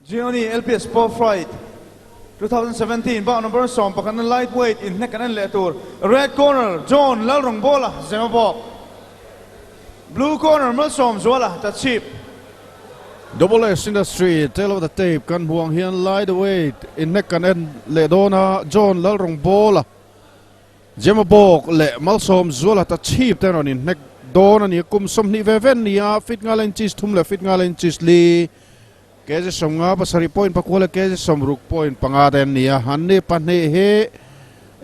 Gioni LPS Pro Fight 2017 bout number 11 na lightweight inhnek kan en leh tur Red corner John Lalrawngbawla Zemabawk Blue corner Malsawmzuala Tachhip. Double S Industry Tale of the Tape kan hmuh ang hian lightweight inhnek kan en leh dawn a, John Lalrawngbawla Zemabawk leh Malsawmzuala Tachhip te an rawn inhnek dawn a ni. Kum 20 ve ve an ni a, feet nga la inches thum leh feet nga la inches li. Kg 57 point pakua leh kg 60 point panga te an ni a, an ni pahnih hi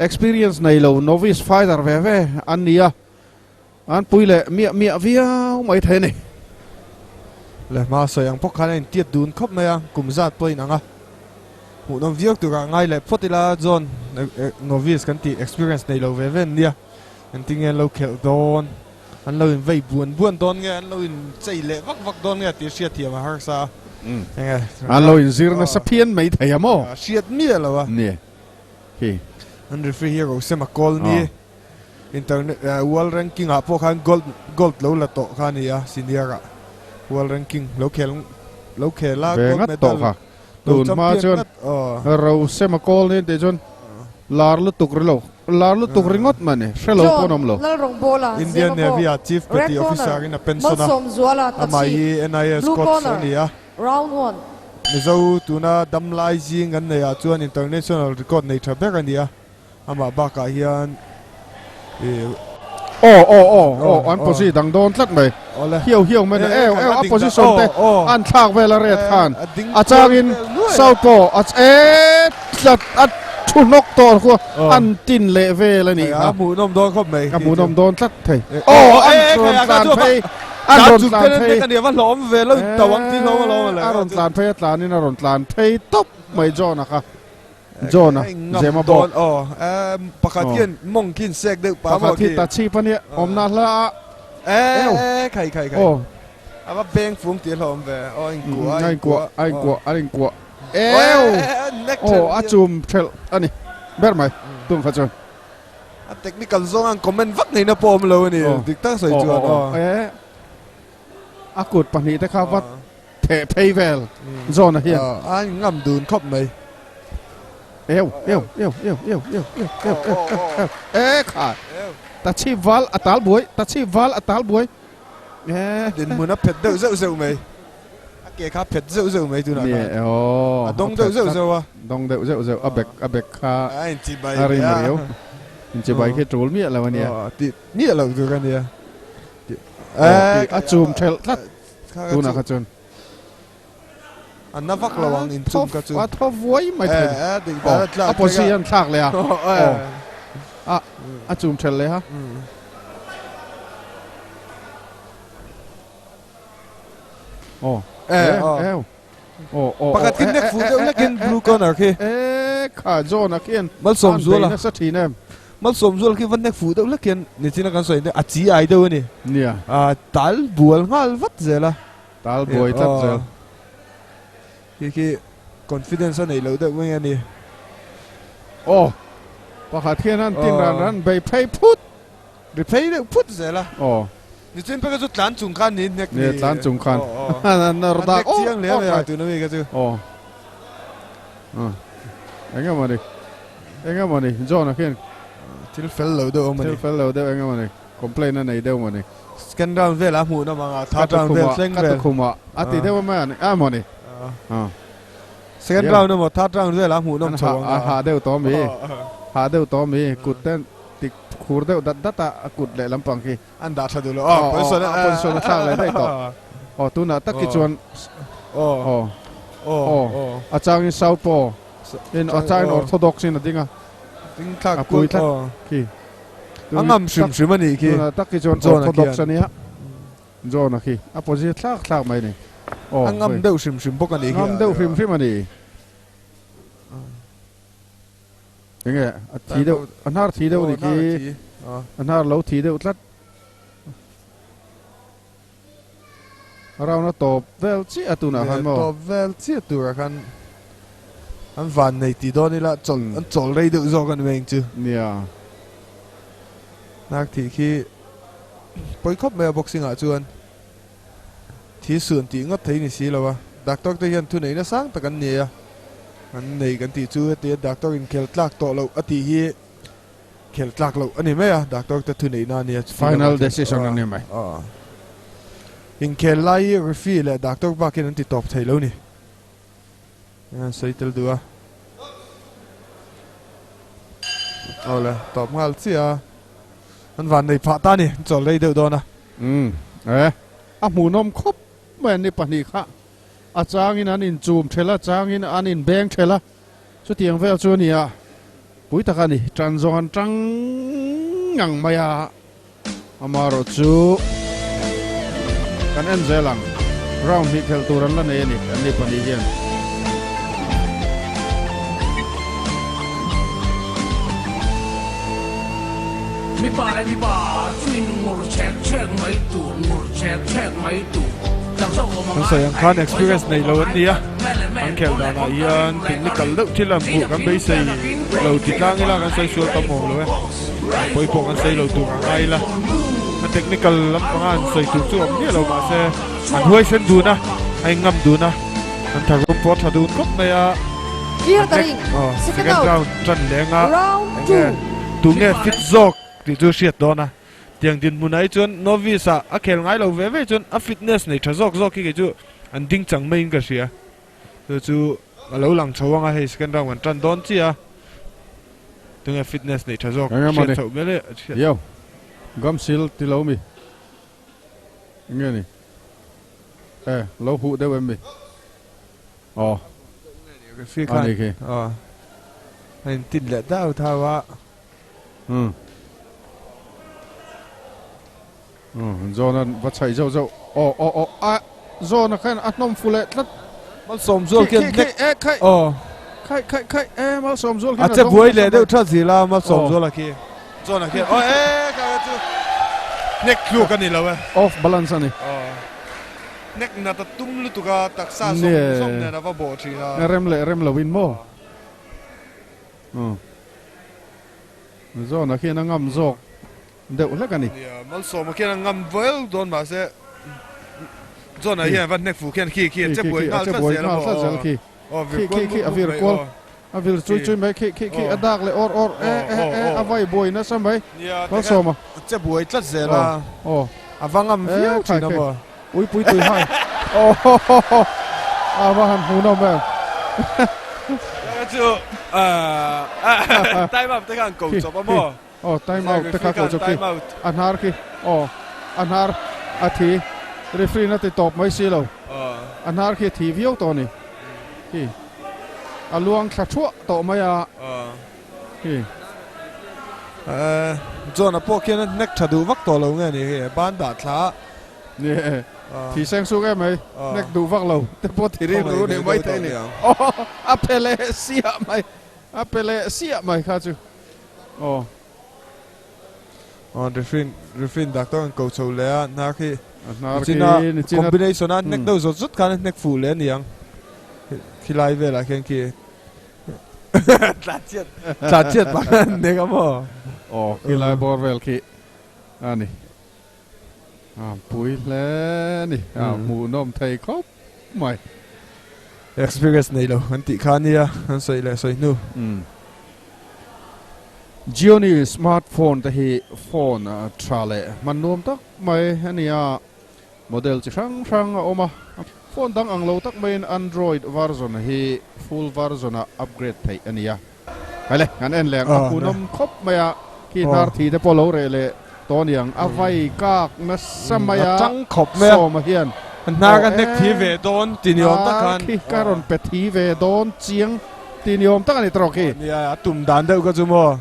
experience nei lo novice fighter ve ve an ni a, an pui leh miah miah viau mai thei a ni. Le hma sawi ang pawh khan a intiat dun khawp mai a, kum zat pawh in ang a, hmuhnawm viau turah ngai leh phawt ila John novice kan tih experience nei lo ve ve an nia, engtin nge an lo khelh dawn? An lo in vei buan buan dawn nge, an lo in chei leh vak vak dawn nge tih hriat thiam a harsa a. Enge? An lo in zir nasa phian mai thei a maw? Hriat miah lo a. Ni. Hi. An referee hi Rosema Kawl ni. Internet world ranking ah pawh khan gold gold lo la tawh kha a ni a, senior ah world ranking lo khel lo khel a gold medal lo Tun hma chuan Rosema Kawl ni tih chuan lar lutuk ri lo, lar lutuk ringawt mai ni, hre lo pawn awm lo. Indian Navy ah Chief Petty Officer in a pension a, amah hi NIS coach a ni a. Mizo tuna damlai zing kan neih ah chuan international record nei tha ber a ni a. Amah bakah hian ih. Aw aw aw aw an posi dang dawn tlat mai. Hiau hiau mai na eu eu a position te an thlak vel a ret khan a changin southpaw a e tlat a thu hnawk tawh khu an tin leh vel a nih kha. A hmuhnawm dawn khawp mai. A hmuhnawm dawn tlat thei. Aw an rawn tlan phei an rawn tlan phei. A rawn tlan phei a tlanin a rawn tlan phei tawp mai John-a kha. John-a Zema bawk. Aw, pakhat khian mawng khi in sek deuh pah maw khi. Pakhat hi ta chhip a nia, awmna hla a. E, khai khai khai. Aw. A va beng fung tih a hlawm ve. Aw, a inkuah, a inkuah. A inkuah, a inkuah, a inkuah. Eo! Aw, a chum thelh a ni ber mai tum kha chuan. A technical zawng an comment vak neihna pawh awm lo a ni, dik tak sawi chuan. Aw, e. A kut pahnih te kha va theh phei vel John-a hian. A ngam dun khawp mai. Eu, eu, eu, eu, eu, eu, eu, eu, eu, eu, eu, e kha. Ta chhip val a tal buai, ta chhip val a tal buai. E. Dinhmun a phet deuh zeuh zeuh mai. A ke kha a phet zeuh zeuh mai tunah khan. A dawng deuh zeuh zeuh a. Dawng deuh zeuh zeuh, a bek, a bek kha. A inchibai a rim riau. Inchibai khi tul miah lo a nia. Tih miah loh tur a nia. A chum thelh tlat tunah kha chuan. A na vak lo ang in chum kha chu. A thaw vuai mai thei. A pawzi an thlak leh a. A a chum thelh leh a. Aw. Aw. Pakhat khi nek fuh deuh lekin blue corner khi. E kha John a khian Malsawmzuala nasa thin em. Malsawmzuala khi va nek fuh deuh lek hian nichina kan sawi a chi ai deuh a ni. Nia. A tal bual nghal vat zel a. Tal buai tlat zel. Khi khi confidence a neih loh deuh mai a ni. Aw. Pakhat khian an tin ran ran bei phei phut. Ri phei deuh phut zel a. Aw. Nichin phei kha chu tlan chung khan niin hnek ni. Nia tlan chung khan. Aw. Nar dak awk chiang hle mai a tuna mi kha chu. Aw. Eng emaw ni. Eng emaw ni John a khian. Thil fel lo deuh awm a ni. Thil fel lo deuh eng emaw ni. Complaint a nei deuh maw ni. Second round vel a hmuh nawm ang a third round vel thleng vel. Ka tukhumah a ti deuh mai a ni. A emaw ni. Second round emaw third round vel a hmuh nawm chho ang a. A hah deuh tawh mi. Hah deuh tawh mi. Kut ten. Tik khur deuh dat dat a, a kut leh lampang khi. An dah tha duh lo. Aw, position a position a thlak leh daih tawh. Aw, tunah tak hi chuan aw, aw, a changin southpaw in a changin orthodox in a ding a. Ding thlak a pui tlat khi. A ngam hrim hrim a nih khi. Tunah tak hi chuan orthodox a nia. John a khi a position thlak thlak mai a ni. Aw, a ngam deuh hrim hrim bawk a nih khi. Ngam deuh hrim hrim a ni. Enge a thi deuh a hnar thi deuh ni khi a hnar lo thi deuh tlat round a tawp vel chiah tunah khan maw tawp vel chiah turah khan an van nei tih dawn ila chawl an chawl rei deuh zawk a ni mai ang chu nia hnar thih khi pawi khawp mai a boxing ah chuan thi sun tih ngawt thei ni si lo a. Doctor te hian thuneihna sang tak an nei a, an nei kan tih chu hetia doctor in khel tlak tawh loh a tih hi khel tlak loh a ni mai a, doctor te thuneihna a nia. Final decision a ni mai. Inkhel lai hi referee leh doctor bakin an ti tawp thei lo ni. An sawi tel duh a. Awle, tawp nghal chiah a. An van nei phah ta a ni, an chawl rei deuh dawn a. Umm, e, a hmuhnawm khawp mai an ni pahnih kha. A changin an inchum ṭhel a, changin an inbeng ṭhel a. Chutiang vel chu a ni a, pui tak a ni. Ṭan zawng an ṭang ngang mai a, amaherawh chu kan en zel ang. Round hnih khelh tur an la nei a ni, an ni pahnih hian. Mipa leh mipa chu in ngur chek chek mai tur, ngur chek chek mai tur. Kan sawi ang khan experience nei lo an ni a, an khelh danah hian technical deuh thil an hmuh kan beisei lo ti tlang ila kan sawi sual tam awm lo e, an pawi pawh kan sawi lo tur ang ngai ila, a technical lampanga an sawi tur chu awm miah lo mahse an huaisen dun a, a ingam dun a, an tharum pawh a tha dun khawp mai a, second round tan leng a, enge tunge fit zawk tih chu hriat dawn a. Tiang dinhmunah hi chuan novice ah a khel ngai lo ve ve chuan a fitness nei tha zawk zawk hi kei chu an ding chang maiin ka hria. Chu chu a lo lang chho ang a, hei second round kan tan dawn chiah a, tunge fitness nei tha zawk hriat chhoh hmel e. Yo, gam sil ti lo mi? Enge ni? E, lo huh deuh em mi? Aw, a ni khi. A intin leh dau thau a. Umm. Umm John-a va chhaih zauh zauh. Aw aw aw a John-a khan a hnawm fu leh tlat. Malsawmzual khian Khi khi e khai. Aw. Khai khai khai e Malsawmzual khian a che buai leh deuh tha zil a Malsawmzuala khi. John-a khian aw e kha kha chu hnek thluk a ni lo e. Off balance a ni. Aw. Hnek nat a tum lutuk a taksa zawng zawng nen a va bawh thin a. Rem leh rem lo in maw. Umm. Zawna khian a ngam zawk deuh hlek a ni. Nia, Malsawma khian a ngam vel dawn mahse John-a hian va hnek fuh khian khi khi a che buai nghal tlat zel a maw aw vir kual mup mup mai aw. A vir chui chui mai khi khi khi a dak leh awr awr e e e a vai buai nasa mai Malsawma. A che buai tlat zel a, a va ngam viau thin a maw. Uipui tui hai aw a va han hmuh nawm em. Ka chu time out te khan ko chawp a maw. Aw time out te kha ko chawp khi a hnar khi aw a hnar a thi referee na ti tawp mai si lo a hnar khi a thi viau tawh a ni khi a luang thla thuah tawh mai a khi. John a pawh khian a hnek tha duh vak tawh lo nge ni khi ban dah thla a. Ni e, thi seng suk em mai, hnek duh vak lo te pawh thi ri ru ni mai thei ni. Aw, a pe leh siah mai, a pe leh siah mai kha chu. Aw. Aw, referee, referee doctor an ko chho leh a, hnar khi. A hnar khi nichina combination a hnek deuh zawt zawt khan a hnek fuh leh a ni ang. Khilai velah khian khi tlanchhiat, tlanchhiat pah khan a hnek a maw. Aw, khilai bawr vel khi a ni. A pui hle a ni, a hmuhnawm thei khawp mai. Experience nei lo an tih kha ania an sawi leh sawi hnu. Gionee smartphone te hi phone tha leh hman nuam tak mai a ni a, model chi hrang hrang a awm a, phone dang ang lo tak maiin Android version hi full version ah upgrade theih a ni a. Hei le, kan en leh ang, a hmuhnawm khawp mai a, khi hnar thi te pawh lo reh leh tawh a ni ang, a vai kak nasa mai a, Sawma hian hnar ka hnek thi ve dawn ti ni awm tak khan, khi ka rawn pe thi ve dawn chiang ti ni awm tak a ni tawh khi. Nia, a tum dan deuh kha chu maw,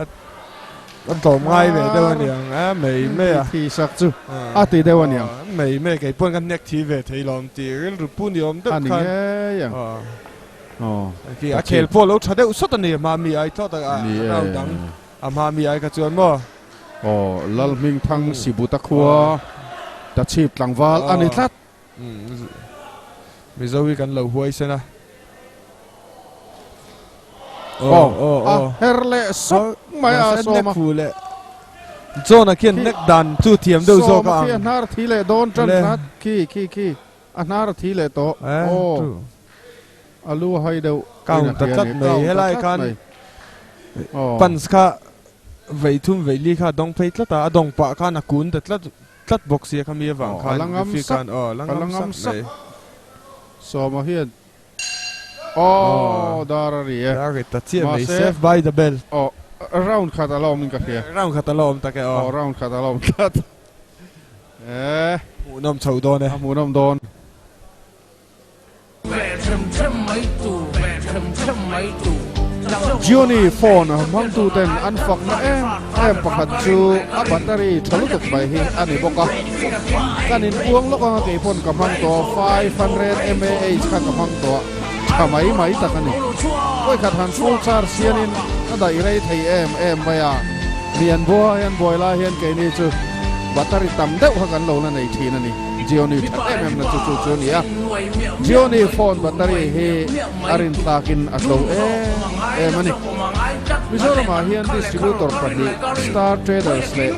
a tlawm ngai ve deuh a ni ang, a mei mei a. Thi sak chu a ti deuh a ni ang. Mei mei kei pawn ka hnek thi ve thei lo ang ti rilru pu ni awm deuh khan. A ni ngei ang. Khi a khel pawh lo tha deuh sawt a ni hma mi ai thlawt a round dang a hma mi ai kha chuan maw. Aw Lalhmingthang Sibuta khua Tachhip tlangval a ni tlat. Mizo hi kan lo huai sen a. Aw a her leh sawk mai a sawm a. John a khian nek dan chu thiam deuh zawk a ang. Sawma khi a hnar thi leh dawn tan tlat khi khi khi. A hnar a thi leh tawh. Aw. A lu a hai deuh in a Count ta hria tlat a ni. mai. Count ta Helai tlat khan mai. Aw. punch kha vei thum vei li kha a dawng phei tlat a, a dawng pah khan a kun ta tlat tlat bawk sia khami avang Aw, a khan la ngam referee sak. khan aw a la A la ngam ngam sak sak. mai. Sawma hian Aw dar a ri e. Dar a ri ta chiah mai, Mahse save by the bell. Aw round khat a la awm in ka hria. Round khat a la awm tak e aw. Aw round khat a la awm tlat e. Hmuhnawm chho dawn e. A hmuhnawm dawn. Gionee phone hmangtuten an fakna em em pakhat chu a battery tha lutuk mai hi a ni bawk a. Kan inpuang lawk anga kei pawn ka hmang tawh a, 500 mAh kha ka hmang tawh a, tha mai mai tak a ni. Vawikhat han full charge hianin a daih rei thei em em mai a, mi an buai an buai lai hian keini chu battery tam deuh kha kan lo la nei thin a ni. Gionee that em em na chu chu chu a ni a, Gionee phone battery hi a rintlakin a tlo em em a ni. Mizoramah hian distributor pahnih Star Traders leh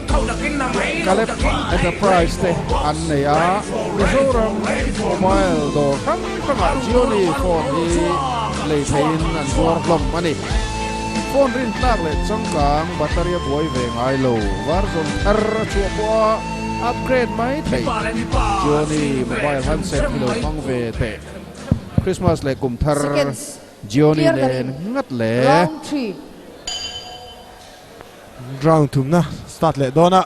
Caleb Enterprise te an nei a, Mizoram mobile dawr hrang hrangah Gionee phone hi lei theihin an zuar hlawm a ni. Phone rintlak leh changkang battery a buai ve ngai lo, version thar a chhuah pawh a upgrade mai thei. Gionee mobile handset hi lo hmang ve teh. Christmas leh kum thar Gionee nen ngat le. Round thumna start leh dawn a,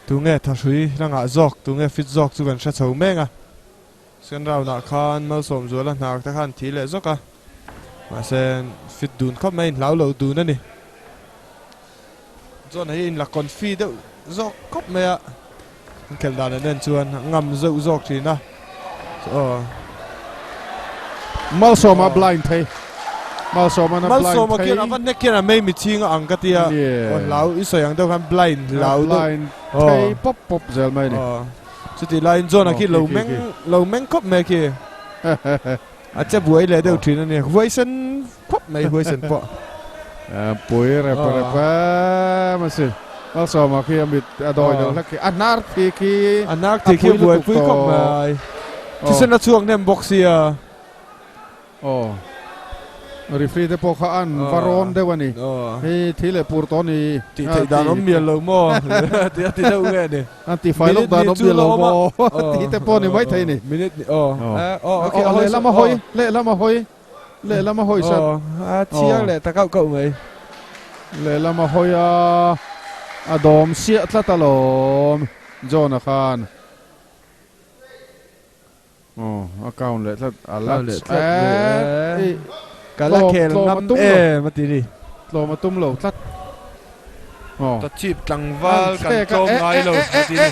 tunge thahrui la ngah zawk, tunge fit zawk chu kan hre chho mek a. Second round ah khan Malsawmzuala hnar te khan thi leh zawk a, mahse fit dun khawp mai, inhlau lo dun a ni. John hi inla confi deuh zawk khawp mai a, inkhelh dan an en chuan a ngam zeuh zawk thin a, aw. Malsawma blind thei. Malsawma na blind thei. Malsawma khian a va hnek khian a mei mitching a ang ka tia, aw hlau i sawi ang deuh khan blind hlau deuh. Blind thei pawp pawp zel mai a ni. Chutih laiin John-a khi lo meng lo meng khawp mai khi. A che buai leh deuh thin a ni. Huaisen khawp mai huaisen pawh. Pui rep rep em a sin. Malsawma khi a mit a dawi deuh hlek khi. A hnar thi khi a hnar thi khi a buaipui khawp mai. Thisen a chhuak hnem bawk sia. Aw. Referee te pawh kha an va rawn deuh a ni. Hei thil leh pur tawh a ni. Tih theih dan awm mial lo maw? Tih a ti deuh nge ni? An ti fai lawk dan awm mial lo maw? Tih te pawh ni mai thei ni. Minute ni aw. Aw okay. Lehlam a hawi, lehlam a hawi, lehlam a hawi sat. A chiang leh ta kauh kauh mai. Lehlam a hawi a, a dawm siah tlat alawm John-a khan. Aw a count leh tlat a la leh tlat mai e. Ka la khel ngam em a ti ni. Tlawm a tum lo tlat. Aw. Ta chip tlangval kan tlawm ngai lo a ti ni.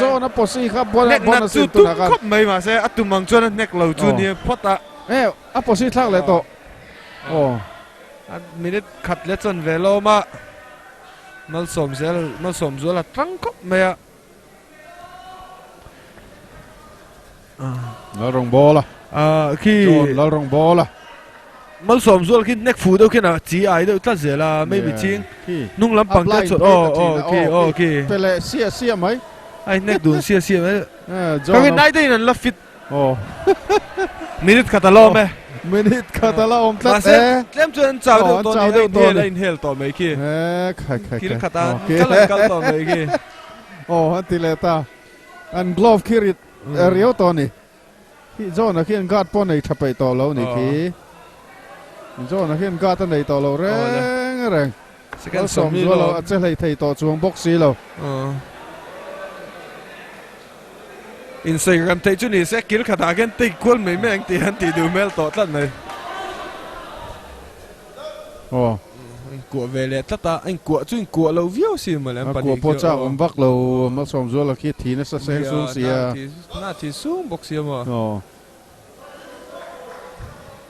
Zawn a posi kha bon a sin chu tum khawp mai mahse a tum ang chuan a hnek lo chu ni phawt a. E a posi thlak leh tawh. Aw. A minute khat leh chuan ve lawm a. Malsawm zel malsawm zual a tang khawp mai a. Lalrawngbawla khi John Lalrawngbawla Malsawm zual khi nek fu deuh khian a chi ai deuh tlat zel a mai mi ching hnung lampang te chuan aw aw khi aw khi pe leh sia sia mai ai nek dun sia sia mai ka khi nai deuhin an la fit aw minute khat a la awm e minute khat a la awm tlat e tlem chuan an chau deuh tawh ni a inhel a inhel tawh mai khi kil khat a kal an kal tawh mai khi Aw an ti leh ta. An glove khi rit riau tawh a ni. Khi John-a khian guard pawh nei tha peih tawh lo a ni khi. John-a khian guard a nei tawh lo reng reng. Malsawm zual lo a che hlei thei tawh chuang bawk si lo. Insawi rem theih chu ni se kil khatah khian take kual mai mai ang tih an tih duh hmel tawh tlat mai. Aw. Inkuah ve leh tlat a, a inkuah chu inkuah lo viau si mawle an pahnih khi. A kuah pawh chak awm vak lo, Malsawmzuala khi thi nasa seng sung si a. Nia, thi sung bawk si a maw. Aw.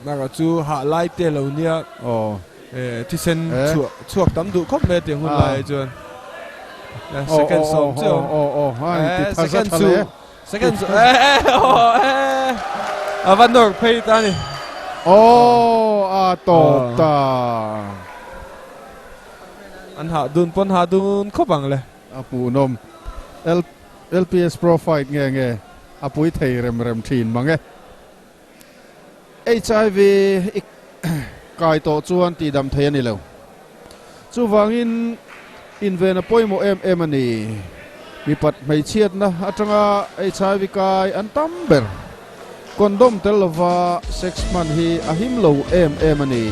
Erawh chu hah lai te lo nia. Aw. Thisen chhuah chhuak tam duh khawp mai a tih hun lai ah chuan. Second sawm chiah awm. Aw aw aw, Second chu Second chu eh aw eh a va nawr phei ta ni. Aw a tawp ta. An hah dun pawn hah dun khawp ang le. A hmuhnawm. L LPS Pro Fight nge nge. A pui thei rem rem thin mang e. Hiv i kai tawh chuan tihdam thei a ni lo. Chuvangin inven a pawimawh em em a ni. Mipat hmeichhiatna atanga hiv kai an tam ber. Condom tel lova sex hman hi a him lo em em a ni.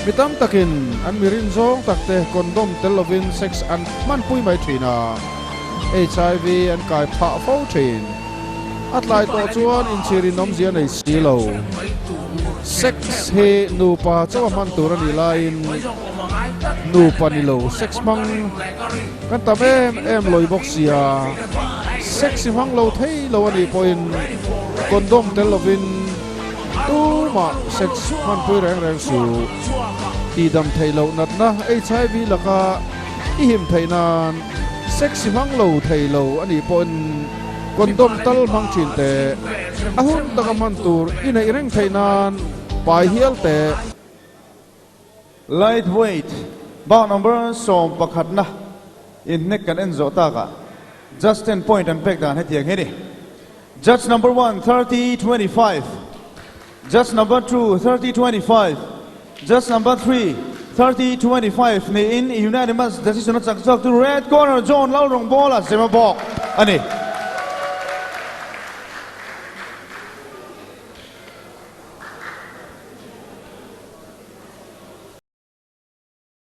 Mi tam takin an mi rin zawng takte condom tel lovin sex an hmanpui mai thin a, hiv an kai phah fo thin. A tlai tawh chuan inchhir in awmzia nei si lo. Sex hi nupa chauh a hman tur a nih laiin nupa ni lo sex hmang kan tam em em lawi bawk sia. Sex hi hmang lo thei lo a nih pawhin condom tel lovin tumah sex hmanpui reng reng suh. Tihdam theih loh natna HIV laka i him theih nan sex hi hmang lo thei lo a nih pawhin Condom tal hmang thin teh. A hun taka hman tur i neih reng theih nan pai hial teh. Lightweight bout number 11 na inhnek kan en zawh takah judge ten point an pek dan hetiang hi a ni. Judge number one, 30, 25. Judge number 2, 30, 25. Judge number 3, 30, 25 niin unanimous decision a chak chhuak tu Red Corner John Lalrawngbawla Zemabawk a ni.